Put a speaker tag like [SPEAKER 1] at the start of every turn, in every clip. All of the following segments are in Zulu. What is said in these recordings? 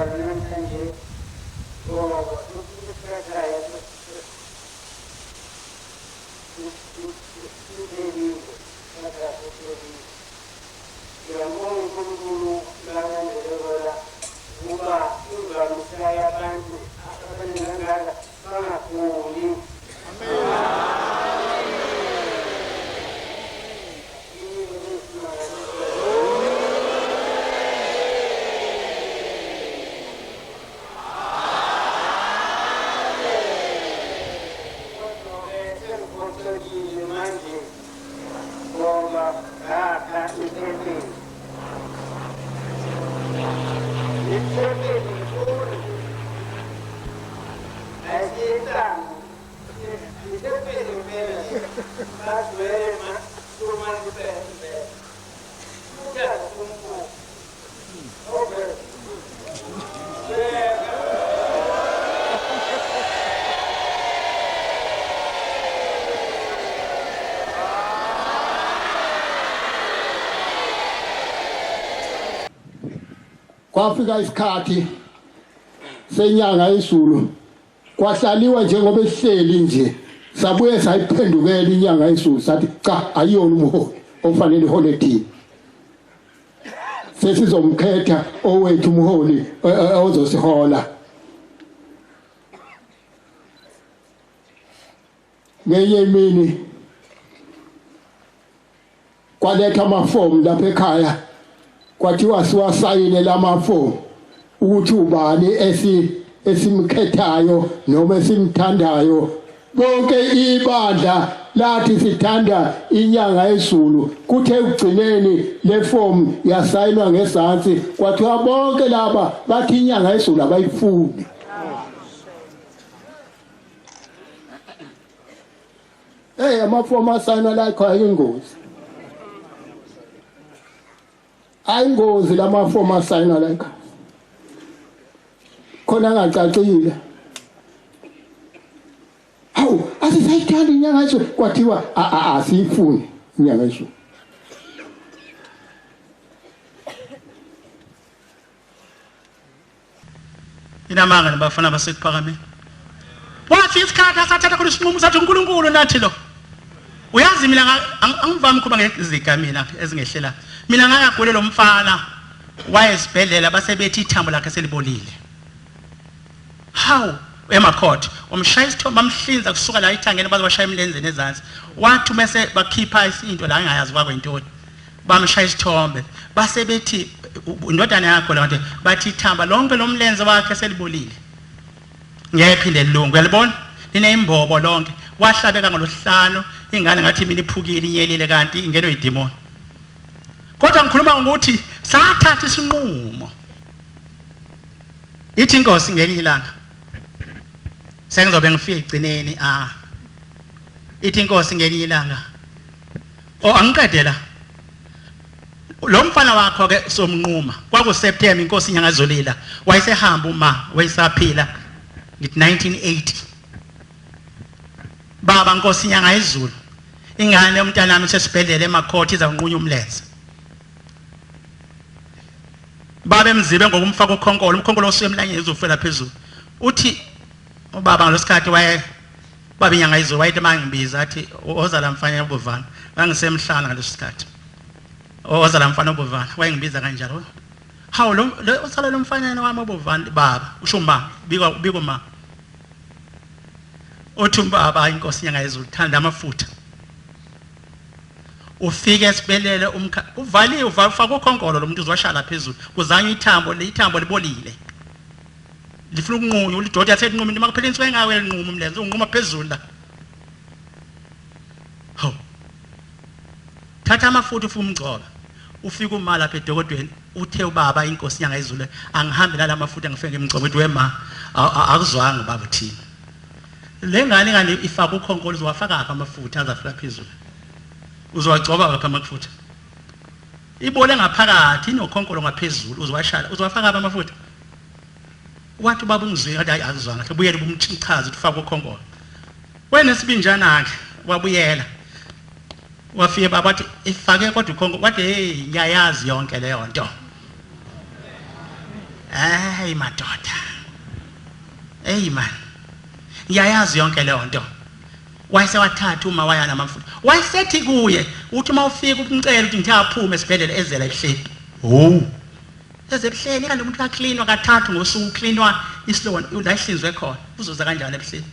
[SPEAKER 1] kabi namhlanje ngoba isikhathi siphelile, isikhathi siphelile. Ngiyambonga uNkulunkulu langandelekela ukuba imvamisa yabantu abaningi kangaka bangaguli. Kodwa-ke sengiphoxekile manje ngoba ngakha ithempeli. Ithempeli likhulu, ayisiyinsangu, ithempeli impela bagcwele kumanje impela impela. Uthando uNkulunkulu. Over. Bheka.
[SPEAKER 2] Kwafika isikhathi senyanga yezulu, kwahlaliwa njengoba ehleli nje, sabuye sayiphendukela inyanga yezulu, sathi cha, ayiyona umholi ofanele ihole thina, sesizomkhetha owethu umholi ozosihola. Ngenye imini kwaletha amafomu lapha ekhaya, kwathiwa siwasayine lamafomu ukuthi ubani esimkhethayo noma esimthandayo. Bonke ibandla lathi sithanda inyanga yezulu. Kuthe ekugcineni le fomu yasayinwa ngezansi, kwathiwa bonke laba bathi inyanga yezulu abayifuni. Hey, amafomu asayinwa la ekhaya ingozi. Ayingozi lamafomu asayinwa la ekhaya. Khona angacacile. Hawu, asisayithandi inyanga yezulu, kwathiwa asiyifuni inyanga yezulu.
[SPEAKER 3] Inamanga nabafana basekuphakameni. Wathi isikhathi asathatha khona isinqumo sathi uNkulunkulu nathi lo. Uyazi mina angivami ukuba ngeziga mina ezingehlela. Mina ngayagule lo mfana wayesibhedlela base bethi ithambo lakhe selibolile. Hawu emacourt umshaya isithombe bamhlinza kusuka la ithangeni baze bashaya emlenzeni ezansi. Wathi mase bakhipha isinto la engayazi kwakwentoni. Bamshaya isithombe base bethi indodana yakho la nto, bathi ithamba lonke lomlenze wakhe selibolile, ngeke phinde lilunge. Uyalibona lineyimbobo lonke. Wahlabeka ngolosihlanu ingane ngathi mina iphukile inyelile kanti ingenwe idemoni. Kodwa ngikhuluma ngokuthi sathatha isinqumo. Ithi inkosi ngelinye ilanga sengizobe ngifike egcineni, ithi inkosi ngelinye ilanga, oh angiqede la, lo mfana wakho ke somnquma. Kwaku September, inkosi inyanga zolila, wayesehamba uma wayesaphila, ngithi 1980. Baba nkosi inyanga izulu, ingane umntanami sesibhedlela emakhotha izawunqunya umlenze. Baba emzibe ngokumfaka ukhonkolo, umkhonkolo osuke emlanyeni uzofela phezulu. Uthi ubaba ngalosikhathi waye baba inyanga izulu wayethi mangibiza athi ozala mfana obuvana, ngangisemhlana ngaleso sikhathi. Ozala mfana obuvana wayengibiza kanjalo. Hawu lo osala lo mfanyana wami obuvana baba, usho ma, biko biko ma. Uthi ubaba inkosi inyanga yezulu thanda amafutha. Ufike esibelele umkha uvaliwe, ufaka ukhonkolo lo muntu uzwashala phezulu, kuzanywa ithambo, ithambo libolile. Lifuna ukunqunywa, ulidoda athe nquma into makuphela insuku engawe elinquma umlenze unquma phezulu la. Hawu. Thatha amafutha ufike umgcoba. Ufike uma lapha edokodweni uthe ubaba inkosi inyanga izulu angihambe nala mafutha ngifike ngimgcobe, uthi wema akuzwanga baba uthini. Le ngane ngane ifaka ukhonkolo uzowafaka apha amafutha azafika phezulu. Uzowagcoba apha amafutha. Ibole ngaphakathi inokhonkolo ngaphezulu uzowashala uzowafaka apha amafutha. Wathi ubaba ungizwile ngathi hayi akuzwanga kahle, buyela ubumchaza ukuthi ufake ukhonkolo. Wena sibinjana ke wabuyela. Wafike baba wathi ifake kodwa ukhonkolo, wathi hey ngiyayazi yonke leyo nto. Hey madoda. Hey man. Ngiyayazi yonke leyo nto. Wayesewathatha uma waya namafutha. Wayesethi kuye uthi uma ufika umcela ukuthi ngithe aphume esibhedlela ezela ebuhleni. Ho. Eze ebuhleni kanti umuntu uyaklinwa kathathu ngosuku uklinwa isilonda la ihlinzwe khona. Uzoza kanjani ebuhleni?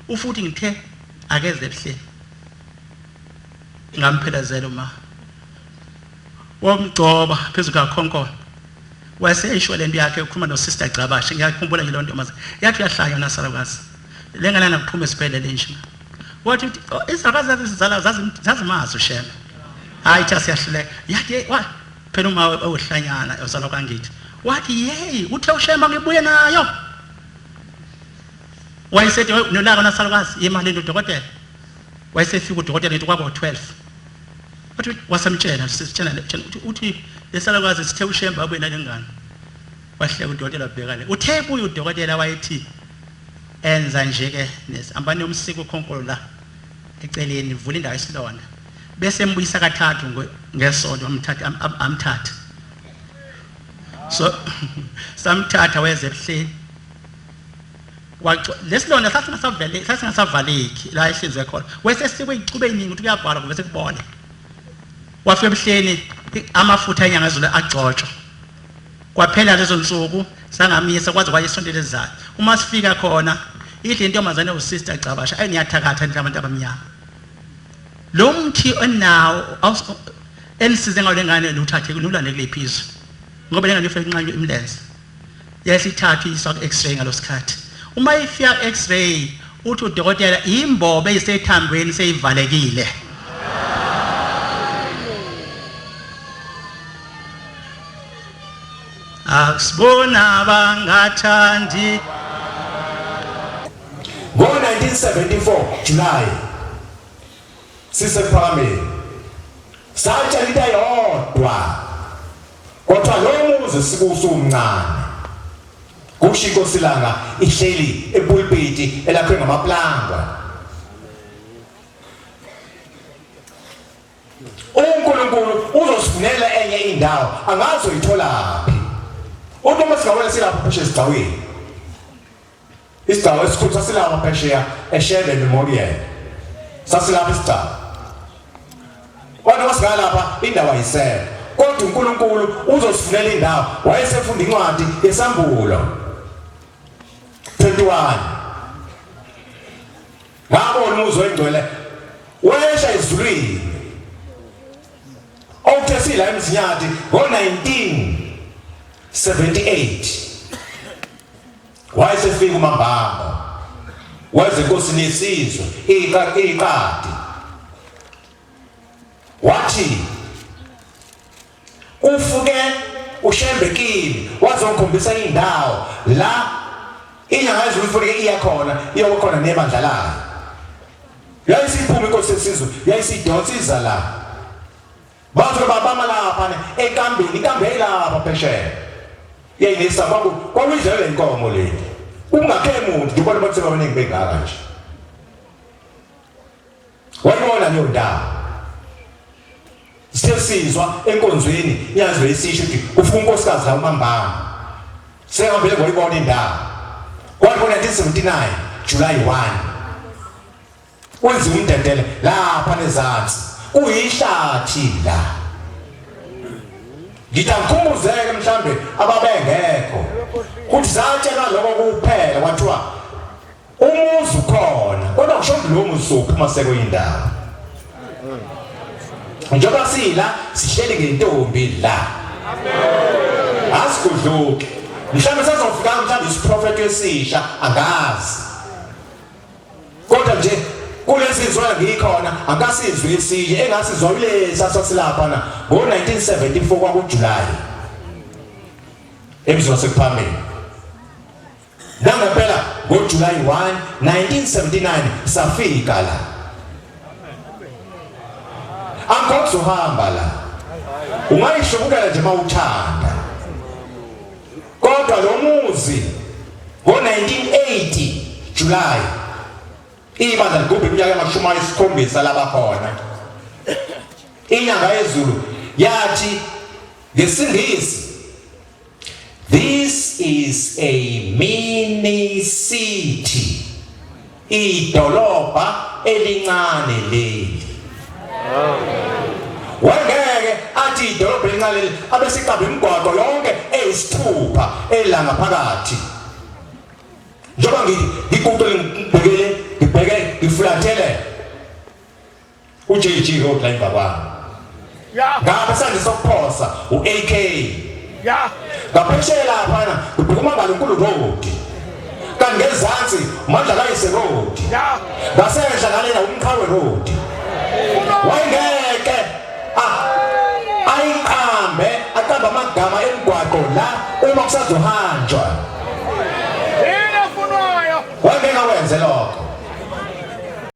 [SPEAKER 3] Ufuthi ngithe akeze ebuhleni. Ngamphelezela uma. Womgcoba phezu kakhonkolo. Wayeseyisho lento yakhe ukhuluma no sister Gcabashe ngiyakhumbula nje lonto maze yathi uyahlanya nasalukazi lengane nakuphuma esibhedlela nje wathi oh, izalukazi zazizala zazimazi ushembe hayi cha siyahluleka yathi wa phela uma ewuhlanyana ozalwa kangithi wathi yey uthe ushembe ngibuye nayo wayesethi nolaka nasalukazi yimali into udokotela wayesefika udokotela ngithi kwabo 12 wathi wasemtshela sisitshela uthi lesalukazi sithe ushembe abuye nalengane wahleka udokotela wabheka le uthe kuye udokotela wayethi enza nje ke nesambane umsiko ukhonkolo la eceleni vula indawo esilonda bese embuyisa kathathu ngesonto amthatha amthatha so samthatha weze ebuhleni lesilonda sasingasavele sasingasavaleki la ehlinzwe khona wesesiko icube iningi ukuthi kuyavalwa kuvese kubole wafika ebuhleni amafutha enyanga ezulu agcotshwa kwaphela lezo nsuku sangamisa kwaze kwayisonto elizayo uma sifika khona idle intombazane usister Gcabasha ayi niyathakatha nje abantu abamnyama lo mthi onawo enisize ngawo lengane nuthathe nulande kulephi izwe ngoba lengane ifike inqanywe imilenze yayisithathwa iyiswa ku-x-ray ngalo sikhathi uma ifika ku-x-ray uthi udokotela imbobo eyisethambweni seyivalekile akusibona bangathandi
[SPEAKER 4] Ngo-1974 July sisePhakameni satshala into eyodwa kodwa lo muzi sikuwusumncane kusho inkosi langa ihleli epulpiti elakhiwe ngamaplangwa uNkulunkulu uzosifunela enye indawo angazi uyitholaphi uthi uma singawela silapho phesheya esigcawini Isigcawu esikhulu sasilapha phesheya eShebe Memorial. Sasilapha isigcawu. Kodwa masingalapha indawo ayisekho. Kodwa uNkulunkulu uzosifunela indawo. Wayesefunda incwadi yesambulo. 21. Ngabona umuzwa oyingcwele wehla ezulwini. Okuthe sila eMzinyathi ngo-1978 Wayesefika uMambambo weza enkosini yesizwe iqadi wathi ufuke uShembe kimi wazongikhombisa indawo la inyanga yezulu ifuneke iya khona iyoba khona nebandla layo yayisiphuma inkosi yesizwe yayisidonsa iza la Bathi babama lapha ekambeni, ikambi yayilapha phesheya. Yayinesa kwaku kwakuyidlela lenkomo le. Kungakhe muntu njengoba abantu sebabaningi bengaka nje. Wayibona leyo ndawo. Sithe sizwa enkonzweni yazi isisho ukuthi kufika unkosikazi la umambana. Sehambile ngoyibona indawo. Kwathi ngo-1979 July 1 Kwenziwa umdedele lapha nezansi. Kuyihlathi la. Ngithi angikhumbuzeke mhlambe ababengekho. Kuthi satshelwa lokho kuphela kwathiwa umuzi ukhona kodwa kusho ukuthi lo muzi usuphuma sekuyindawo. Njengoba sila sihleli ngentombi la. Asigudluki. Mhlawumbe sazofika mhlawumbe isiprofeto esisha angazi. Kodwa nje kulezi nzwana ngikhona akasizwe esinye engasizwa kulesa sasilapha na ngo-1974 kwakuJuly emzini waseKuphameni nangempela ngoJuly 1 1979 safika la angikho kuzohamba la ungayihlubukela nje mawuthanda Kodwa lo muzi ngo-1980 July ibandla ligubha iminyaka yamashumi ayisikhombisa labakhona. Inyanga yezulu yathi ngesingisi this This is a mini city. Idolobha elincane leli. Wangeke athi idolobha elincane leli abesiqamba imigwaqo yonke eyisithupha elanga phakathi. Njengoba ngiguqe ngibhekele ngibheke ngifulathele uJG Road la emva kwami.
[SPEAKER 5] Ya.
[SPEAKER 4] Ngapha sanje sokuphosa uAK.
[SPEAKER 5] Ya.
[SPEAKER 4] Ngaphesheya laphana ngibheka uMangalo Road. Kanti ngezansi uMandla kayise Road.
[SPEAKER 5] Ya.
[SPEAKER 4] Ngasenhla ngalena uMqhawe Road. Wayengeke ayiqambe aqamba amagama emigwaqo la uma kusazohanjwa.
[SPEAKER 5] Yini efunwayo?
[SPEAKER 4] Wayengeke awenze lokho.